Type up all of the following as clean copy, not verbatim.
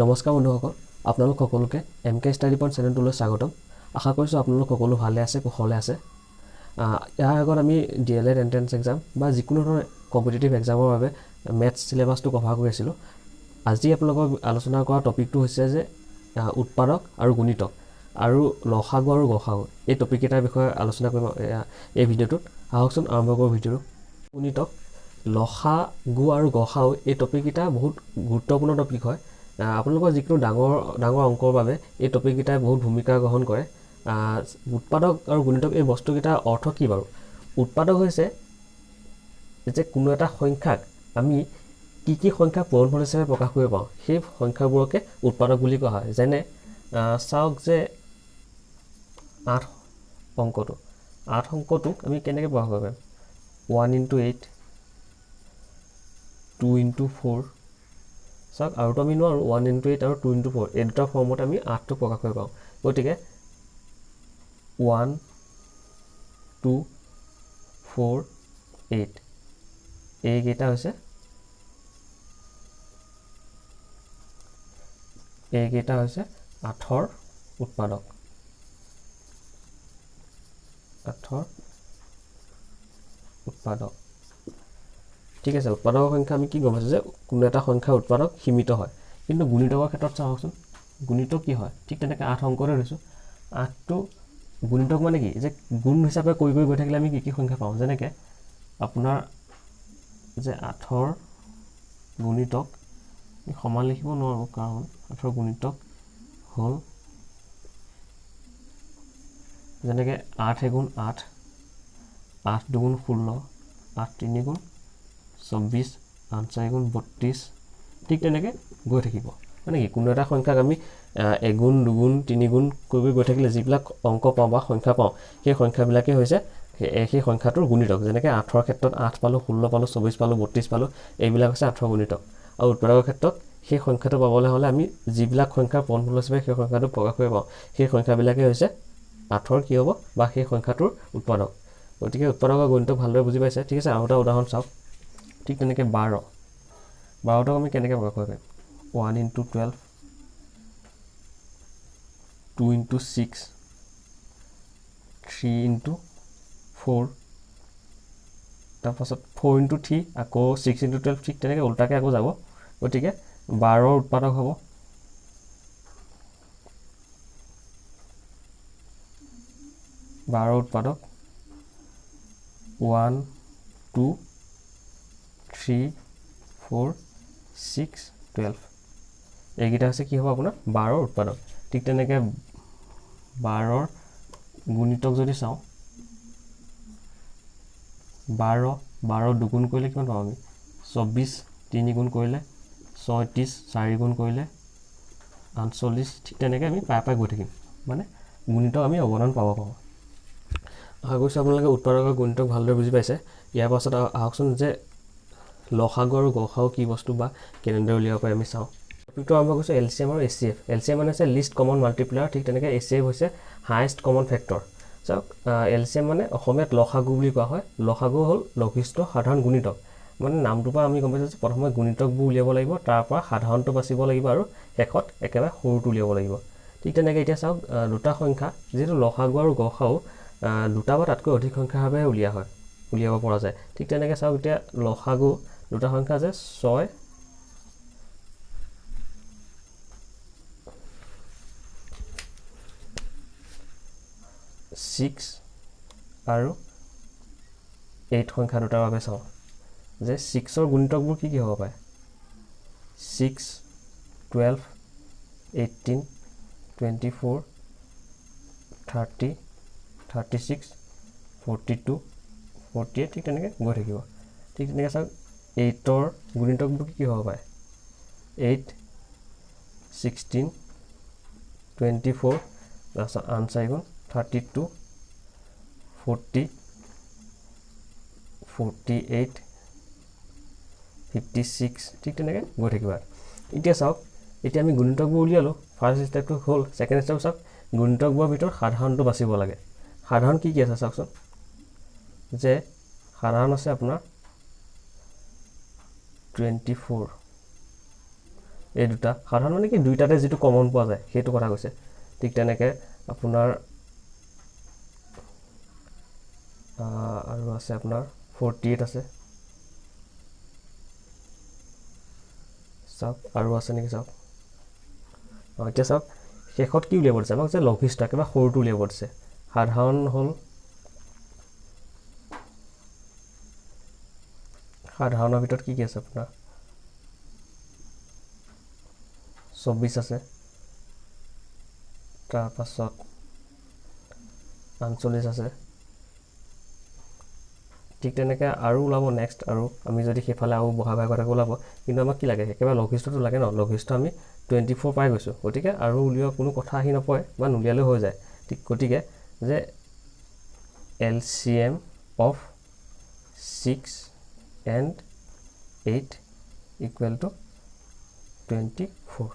নমস্কাৰ বন্ধুসকল, আপোনালোক সকলোকে এম কে ষ্টাডি পইণ্ট চেনেলটোলৈ স্বাগতম। আশা কৰিছোঁ আপোনালোক সকলো ভালে আছে, কুশলে আছে। ইয়াৰ আগত আমি ডি.এল.এড এণ্ট্ৰেঞ্চ এক্সাম বা যিকোনো ধৰণৰ কম্পিটিটিভ এক্সামৰ বাবে মেথছ চিলেবাছটো কভাৰ কৰি আছিলোঁ। আজি আপোনালোকক আলোচনা কৰা টপিকটো হৈছে যে উৎপাদক আৰু গুণিতক আৰু লসাগু আৰু গসাগু, এই টপিককেইটাৰ বিষয়ে আলোচনা কৰিম এই ভিডিঅ'টোত। আহকচোন, আৰম্ভ কৰোঁ ভিডিঅ'টো। গুণিতক, লসাগু আৰু গসাগু, এই টপিককেইটা বহুত গুৰুত্বপূৰ্ণ টপিক হয়। আপোনালোকৰ যিকোনো ডাঙৰ ডাঙৰ অংকৰ বাবে এই টপিককেইটাই বহুত ভূমিকা গ্ৰহণ কৰে। উৎপাদক আৰু গুণিতক এই বস্তুকেইটাৰ অৰ্থ কি বাৰু? উৎপাদক হৈছে যে কোনো এটা সংখ্যাক আমি কি কি সংখ্যা পূৰণফল হিচাপে প্ৰকাশ কৰিব পাৰোঁ, সেই সংখ্যাবোৰকে উৎপাদক বুলি কোৱা হয়। যেনে চাওক যে 8 অংকটো, 8 অংকটোক আমি কেনেকৈ প্ৰকাশ কৰিব পাৰিম? 1 into 8, 2 into 4। চাওক, আৰুতো আমি নোৱাৰোঁ। 1 ইণ্টু 8 আৰু 2 ইণ্টু 4, এই দুটা ফৰ্মত আমি 8টো প্ৰকাশ কৰিব পাৰোঁ। গতিকে 1, 2, 4, 8, এইকেইটা হৈছে 8ৰ উৎপাদক, 8ৰ উৎপাদক। ঠিক আছে। উৎপাদকৰ সংখ্যা আমি কি গম পাইছোঁ যে কোনো এটা সংখ্যাৰ উৎপাদক সীমিত হয়। কিন্তু গুণিতকৰ ক্ষেত্ৰত চাওকচোন, গুণিতক কি হয়? ঠিক তেনেকৈ 8 অংকতে ধৰিছোঁ। 8টো গুণিতক মানে কি যে গুণ হিচাপে কৰি কৰি গৈ থাকিলে আমি কি কি সংখ্যা পাওঁ? যেনেকৈ আপোনাৰ যে 8ৰ গুণিতক আমি সমান লিখিব নোৱাৰোঁ, কাৰণ 8ৰ গুণিতক হ'ল যেনেকৈ 8 এগুণ 8, 8 দুগুণ 16, 8 তিনি গুণ 24, 8 চাৰি গুণ 32, ঠিক তেনেকৈ গৈ থাকিব। মানে কি, কোনো এটা সংখ্যাক আমি এগুণ, দুগুণ, তিনিগুণ কৰি কৰি গৈ থাকিলে যিবিলাক অংক পাওঁ বা সংখ্যা পাওঁ, সেই সংখ্যাবিলাকেই হৈছে সেই সংখ্যাটোৰ গুণিতক। যেনেকৈ 8ৰ ক্ষেত্ৰত 8 পালোঁ, 16 পালোঁ, 24 পালোঁ, 32 পালোঁ, এইবিলাক হৈছে 8ৰ গুণিতক। আৰু উৎপাদকৰ ক্ষেত্ৰত সেই সংখ্যাটো পাবলৈ হ'লে আমি যিবিলাক সংখ্যাৰ পূৰণফল হিচাপে সেই সংখ্যাটো প্ৰকাশ কৰিব পাৰোঁ, সেই সংখ্যাবিলাকেই হৈছে 8ৰ কি হ'ব বা সেই সংখ্যাটোৰ উৎপাদক। গতিকে উৎপাদকৰ গুণিতক ভালদৰে বুজি পাইছে। ঠিক আছে, আৰু এটা উদাহৰণ চাওক। ঠিক তেনেকৈ 12, 12টোক আমি কেনেকৈ প্ৰকাশ কৰিব পাৰিম? 1 into 12, 2 into 6, 3 into 4, তাৰপাছত 4 ইণ্টু 3, আকৌ 6 ইণ্টু 12, ঠিক তেনেকৈ ওলোটাকৈ আকৌ যাব। গতিকে 12ৰ উৎপাদক হ'ব 12ৰ উৎপাদক 1, 2, 3, 4, 6, 12, এইকেইটা হৈছে কি হ'ব আপোনাৰ 12ৰ উৎপাদক। ঠিক তেনেকৈ 12ৰ গুণিতক যদি চাওঁ, 12, 12 দুগুণ কৰিলে কিমান পাম আমি? 24। তিনি গুণ কৰিলে 36, চাৰি গুণ কৰিলে 48, ঠিক তেনেকৈ আমি পাই পাই গৈ থাকিম। মানে গুণিতক আমি অগণন পাব পাৰোঁ। আশা কৰিছোঁ আপোনালোকে উৎপাদক আৰু গুণিতক ভালদৰে বুজি পাইছে। ইয়াৰ পাছত আহকচোন যে লসাগু আৰু গসাগু কি বস্তু বা কেনেদৰে উলিয়াব পাৰি আমি চাওঁ। টপিকটো আৰম্ভ কৰিছোঁ এলচিএম আৰু এইচচিএফ। এলচিএম মানে হৈছে লিষ্ট কমন মাল্টিপ্লায়াৰ, ঠিক তেনেকৈ এইচচিএফ হৈছে হায়েষ্ট কমন ফেক্টৰ। চাওক, এলচিএম মানে অসমীয়াত লসাগু বুলি কোৱা হয়। লসাগু হ'ল লঘিষ্ঠ সাধাৰণ গুণিতক। মানে নামটোৰ পৰা আমি গম পাইছোঁ যে প্ৰথমে গুণিতকবোৰ উলিয়াব লাগিব, তাৰ পৰা সাধাৰণটো বাচিব লাগিব আৰু শেষত একেবাৰে সৰুটো উলিয়াব লাগিব। ঠিক তেনেকৈ এতিয়া চাওক, দুটা সংখ্যা, যিহেতু লসাগু আৰু গসাগু দুটা বা তাতকৈ অধিক সংখ্যাভাৱে উলিওৱা হয়, উলিয়াব পৰা যায়। ঠিক তেনেকৈ চাওক, এতিয়া লসাগু দুটা সংখ্যা যে 6 6 আৰু 8 সংখ্যা দুটাৰ বাবে চাওঁ যে 6ৰ গুণিতকবোৰ কি কি হ'ব পাৰে? 6, 12, 18, 24, 30, 36, 42, 48, ঠিক তেনেকৈ গৈ থাকিব। ঠিক তেনেকৈ চাওক, 8ৰ গুণিতকবোৰ কি কি হ'ব পাৰে? 8, 16, 24, তাৰপিছত আঠ চাৰি গুণ 32, 40, 48, 56, ঠিক তেনেকৈ গৈ থাকিব। এতিয়া চাওক, এতিয়া আমি গুণিতকবোৰ উলিয়ালোঁ, ফাৰ্ষ্ট ষ্টেপটো হ'ল। ছেকেণ্ড ষ্টেপ চাওক, গুণিতকবোৰৰ ভিতৰত সাধাৰণটো বাচিব লাগে। সাধাৰণ কি কি আছে চাওকচোন, যে সাধাৰণ আছে আপোনাৰ 24। এই দুটা সাধাৰণ মানে কি দুইটাতে যিটো কমন পোৱা যায় সেইটো কথা কৈছে। ঠিক তেনেকৈ আপোনাৰ আৰু আছে আপোনাৰ 48 আছে, চাওক আৰু আছে নেকি চাওক। এতিয়া চাওক শেষত কি উলিয়াব দিছে আমাক, যে লঘিষ্ঠ একেবাৰে সৰুটো উলিয়াব দিছে। সাধাৰণ হ'ল, সাধাৰণৰ ভিতৰত কি কি আছে আপোনাৰ 24 আছে, তাৰপাছত 48 আছে। ঠিক তেনেকৈ আৰু ওলাব নেক্সট, আৰু আমি যদি সেইফালে আৰু বঢ়াই বঢ়াই গৈ থাকোঁ ওলাব, কিন্তু আমাক কি লাগে একেবাৰে লঘিষ্ঠটো লাগে ন। লঘিষ্ঠ আমি 24 পাই গৈছোঁ, গতিকে আৰু উলিওৱা কোনো কথা আহি নপৰে বা নুলিয়ালেও হৈ যায়। ঠিক গতিকে যে LCM of 6 and 8 equal to 24।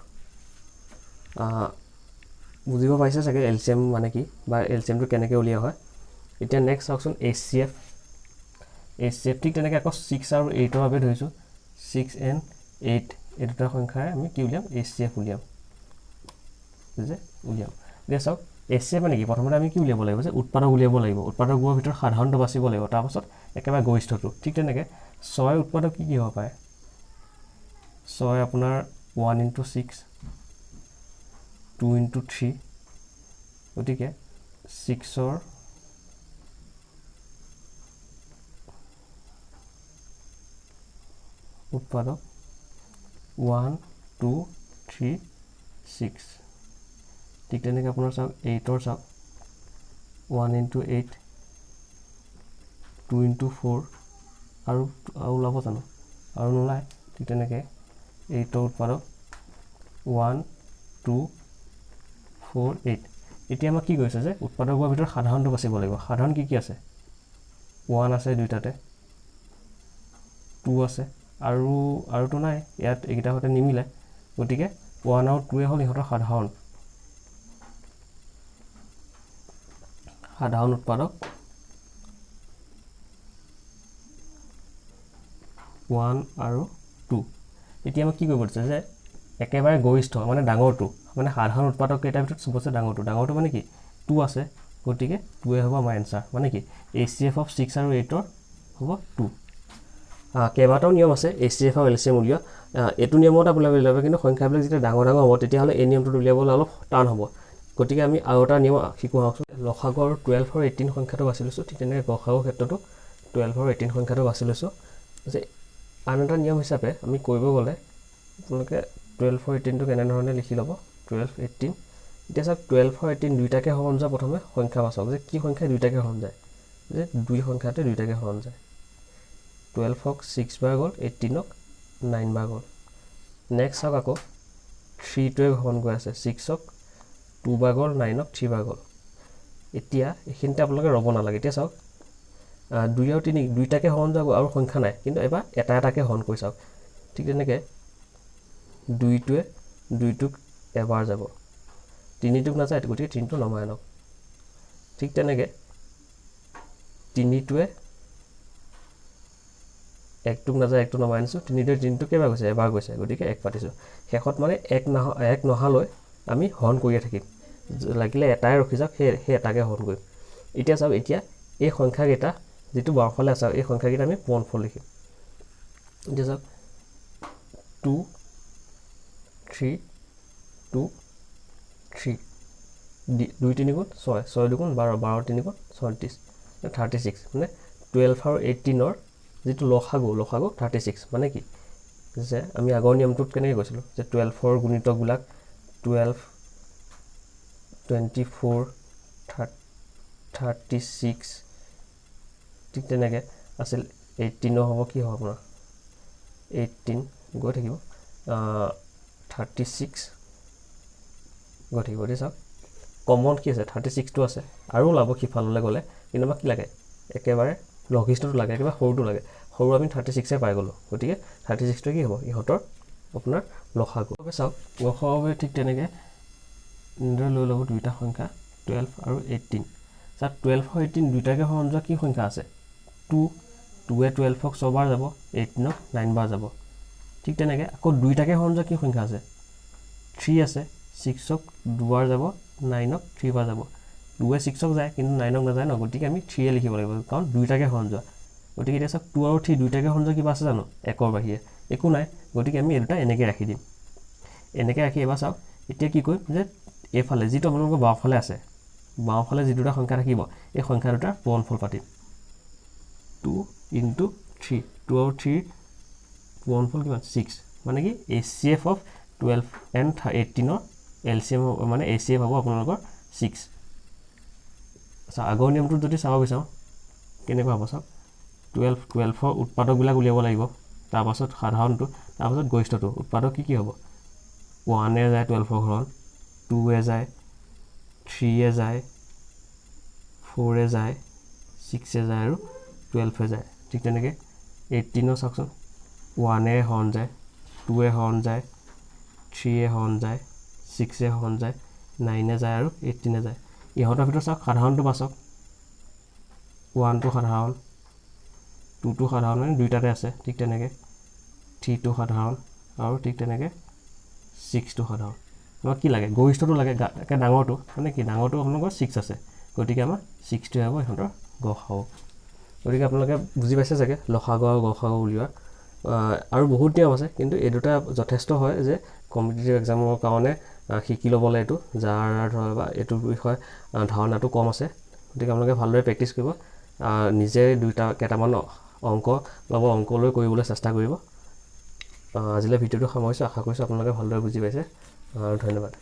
বুজিব পাৰিছে চাগে LCM মানে কি বা LCMটো কেনেকৈ উলিওৱা হয়। এতিয়া নেক্সট চাওকচোন HCF। HCF ঠিক তেনেকৈ আকৌ 6 আৰু 8ৰ বাবে ধৰিছোঁ, 6 and 8 এই দুটা সংখ্যাৰে আমি কি উলিয়াম, HCF উলিয়াম, যে উলিয়াম। এতিয়া চাওক HCF মানে কি, প্ৰথমতে আমি কি উলিয়াব লাগিব, যে উৎপাদক উলিয়াব লাগিব, উৎপাদকবোৰৰ ভিতৰত সাধাৰণটো বাচিব লাগিব, তাৰপাছত একেবাৰে গৰিষ্ঠটো। ঠিক তেনেকৈ 6 উৎপাদক কি কি হ'ব পাৰে, 6 আপোনাৰ 1 into 6, 2 into 3, গতিকে 6ৰ উৎপাদক 1 2 3 6। ঠিক তেনেকৈ আপোনাৰ চাওক 8ৰ চাওক 1 into 8, 2 into 4, আৰু ওলাব জানো, আৰু নোলায়। ঠিক তেনেকৈ 8ৰ উৎপাদক 1 2 4 8। এতিয়া আমাক কি কৈছে যে উৎপাদকবোৰৰ ভিতৰত সাধাৰণটো বাচিব লাগিব। সাধাৰণ কি কি আছে, 1 আছে দুইটাতে, 2 আছে, আৰুতো নাই, ইয়াত এইকেইটা সৈতে নিমিলে, গতিকে 1 আৰু 2 হ'ল ইহঁতৰ সাধাৰণ, সাধাৰণ উৎপাদক 1 আৰু 2। এতিয়া আমাক কি কৰিব দিছে যে একেবাৰে গৰিষ্ঠ মানে ডাঙৰটো, মানে সাধাৰণ উৎপাদক কেইটাৰ ভিতৰত চবতছে ডাঙৰটো, ডাঙৰটো মানে কি 2 আছে, গতিকে 2 হ'ব আমাৰ এনচাৰ, মানে কি HCF of 6 আৰু 8ৰ হ'ব 2। কেইবাটাও নিয়ম আছে HCF আৰু LCM উলিওৱা। এইটো নিয়মত আপোনালোকে উলিয়াব, কিন্তু সংখ্যাবিলাক যেতিয়া ডাঙৰ ডাঙৰ হ'ব তেতিয়াহ'লে এই নিয়মটোত উলিয়াবলৈ অলপ টান হ'ব, গতিকে আমি আৰু এটা নিয়ম শিকোঁ আহকচোন। লসাগু আৰু 12 আৰু 18 সংখ্যাটো বাছি লৈছোঁ, ঠিক তেনেকৈ গসাগুৰ ক্ষেত্ৰতো 12 আৰু 18 সংখ্যাটো বাছি লৈছোঁ। যে আন এটা নিয়ম হিচাপে আমি কৰিব গ'লে আপোনালোকে 12 আৰু 18টো কেনেধৰণে লিখি ল'ব, 12 18। এতিয়া চাওক 12 আৰু 18 দুইটাকে হৰণ যোৱা প্ৰথমে সংখ্যা বাছক, যে কি সংখ্যাই দুইটাকে হৰণ যায়, যে দুই সংখ্যাতে দুইটাকে হৰণ যায়। 12ক 6 বাৰ গ'ল, 18ক 9 বাৰ গ'ল। নেক্সট চাওক আকৌ 3টোৱে হৰণ গৈ আছে, 6ক 2 বাৰ গ'ল, 9ক 3 বাৰ গ'ল। এতিয়া এইখিনিতে আপোনালোকে ৰ'ব নালাগে। এতিয়া চাওক 2 আৰু 3 দুইটাকে হৰণ যোৱা আৰু সংখ্যা নাই, কিন্তু এবাৰ এটা এটাকে হৰণ কৰি চাওক। ঠিক তেনেকৈ 2টোৱে 2টোক এবাৰ যাব, 3টোক নাযায়, গতিকে 3টো নমাই আনক। ঠিক তেনেকৈ 3টোৱে 1টোক নাযায়, 1টো নমাই আনিছোঁ, 3টোৱে 3টোক কেইবাৰ গৈছে, এবাৰ গৈছে, গতিকে 1 পাতিছোঁ। শেষত মানে এক নহালৈ আমি হৰণ কৰিয়ে থাকিম, লাগিলে এটাই ৰখি যাওক, সেই এটাকে হৰণ কৰিম। এতিয়া চাওক এতিয়া এই সংখ্যাকেইটা যিটো বাওঁফালে আছে এই সংখ্যাকেইটা আমি পূৰণফল লিখিম। এতিয়া চাওক 2 3 2 3, 2 3 গুণ 6, 6 দুগুণ 12, 12 3 গুণ 36, 36, মানে 12 আৰু 18ৰ যিটো লসাগু, লসাগু 36, মানে কি যে আমি আগৰ নিয়মটোত কেনেকৈ কৈছিলোঁ যে 12ৰ গুণিতকবিলাক 12 24 36, ঠিক তেনেকৈ আছিল। 18ৰ হ'ব কি হ'ব আপোনাৰ 18 গৈ থাকিব 36 গৈ থাকিব। এতিয়া চাওক কমন কি আছে, 36টো আছে, আৰু ওলাব সিফাললৈ গ'লে, কিন্তু আমাক কি লাগে, একেবাৰে লঘিষ্ঠটো লাগে, একেবাৰে সৰুটো লাগে। সৰু আমি 36 পাই গ'লোঁ, গতিকে 36টোৱে কি হ'ব ইহঁতৰ আপোনাৰ লসাগু। চাওক গসাগুৱে ঠিক তেনেকৈ এনেদৰে লৈ ল'ব দুইটা সংখ্যা 12 আৰু 18। চাওক 12 আৰু 18 দুইটাকে হৰণ যোৱা কি সংখ্যা আছে, 2, 2ৱে 12ক 6 বাৰ যাব, 18ক 9 বাৰ যাব। ঠিক তেনেকৈ আকৌ দুইটাকে হৰণ যোৱা কি সংখ্যা আছে? থ্ৰী আছে। ছিক্সক দুবাৰ যাব, নাইনক থ্ৰীবাৰ যাব। টুৱে ছিক্সক যায় কিন্তু নাইনক নাযায় ন, গতিকে আমি থ্ৰীয়ে লিখিব লাগিব, কাৰণ দুইটাকে হৰণ যোৱা। গতিকে এতিয়া চাওক, টু আৰু থ্ৰী দুইটাকে হৰণ যোৱা কিবা আছে জানো একৰ বাহিৰে? একো নাই। গতিকে আমি এই দুটা এনেকৈ ৰাখি দিম। এনেকৈ ৰাখি এবাৰ চাওক, এতিয়া কি কৰিম যে এইফালে যিটো আপোনালোকৰ বাওঁফালে আছে, বাওঁফালে যি দুটা সংখ্যা থাকিব, এই সংখ্যা দুটাৰ পূৰণফল পাতিম। টু ইনটু থ্ৰী, টু আৰু থ্ৰীৰ পূৰণফল কিমান? ছিক্স। মানে কি, HCF of 12 and 18ৰ LCM, মানে এইচ চি এফ হ'ব আপোনালোকৰ ছিক্স। আচ্ছা, আগৰ নিয়মটোত যদি চাব বিচাৰোঁ কেনেকুৱা হ'ব চাওক। 12, 12ৰ উৎপাদকবিলাক উলিয়াব লাগিব, তাৰপাছত সাধাৰণটো, তাৰপাছত গৰিষ্ঠটো। উৎপাদক কি কি হ'ব? ওৱানে যায় 12ৰ হৰণ, টুৱে যায়, থ্ৰীয়ে যায়, ফ'ৰে যায়, ছিক্সে যায় আৰু 12এ যায়। ঠিক তেনেকৈ 18ৰ চাওকচোন, ওৱানে হৰণ যায়, টুৱে হৰণ যায়, থ্ৰীয়ে হৰণ যায়, ছিক্সে হৰণ যায়, নাইনে যায় আৰু 18এ যায়। ইহঁতৰ ভিতৰত চাওক, সাধাৰণটো বাছক। ওৱানটো সাধাৰণ, টুটো সাধাৰণ, মানে দুইটাতে আছে। ঠিক তেনেকৈ থ্ৰীটো সাধাৰণ আৰু ঠিক তেনেকৈ ছিক্সটো সাধাৰণ। আমাক কি লাগে? গৰিষ্ঠটো লাগে, একে ডাঙৰটো। মানে কি, ডাঙৰটো আপোনালোকৰ ছিক্স আছে, গতিকে আমাৰ ছিক্সটোৱে হ'ব ইহঁতৰ গসাগু। গতিকে আপোনালোকে বুজি পাইছে চাগে লসাগু আৰু গসাগু উলিওৱা। আৰু বহুত নিয়ম আছে, কিন্তু এই দুটা যথেষ্ট হয় যে কম্পিটিটিভ এক্সামৰ কাৰণে শিকি ল'বলৈ এইটো, যাৰ ধৰ বা এইটোৰ বিষয়ে ধাৰণাটো কম আছে। গতিকে আপোনালোকে ভালদৰে প্ৰেক্টিছ কৰিব, নিজে দুইটা কেইটামান অংক ল'ব, অংক লৈ কৰিবলৈ চেষ্টা কৰিব। আজিলৈ ভিডিঅ'টো সামৰিছোঁ। আশা কৰিছোঁ আপোনালোকে ভালদৰে বুজি পাইছে আৰু ধন্যবাদ।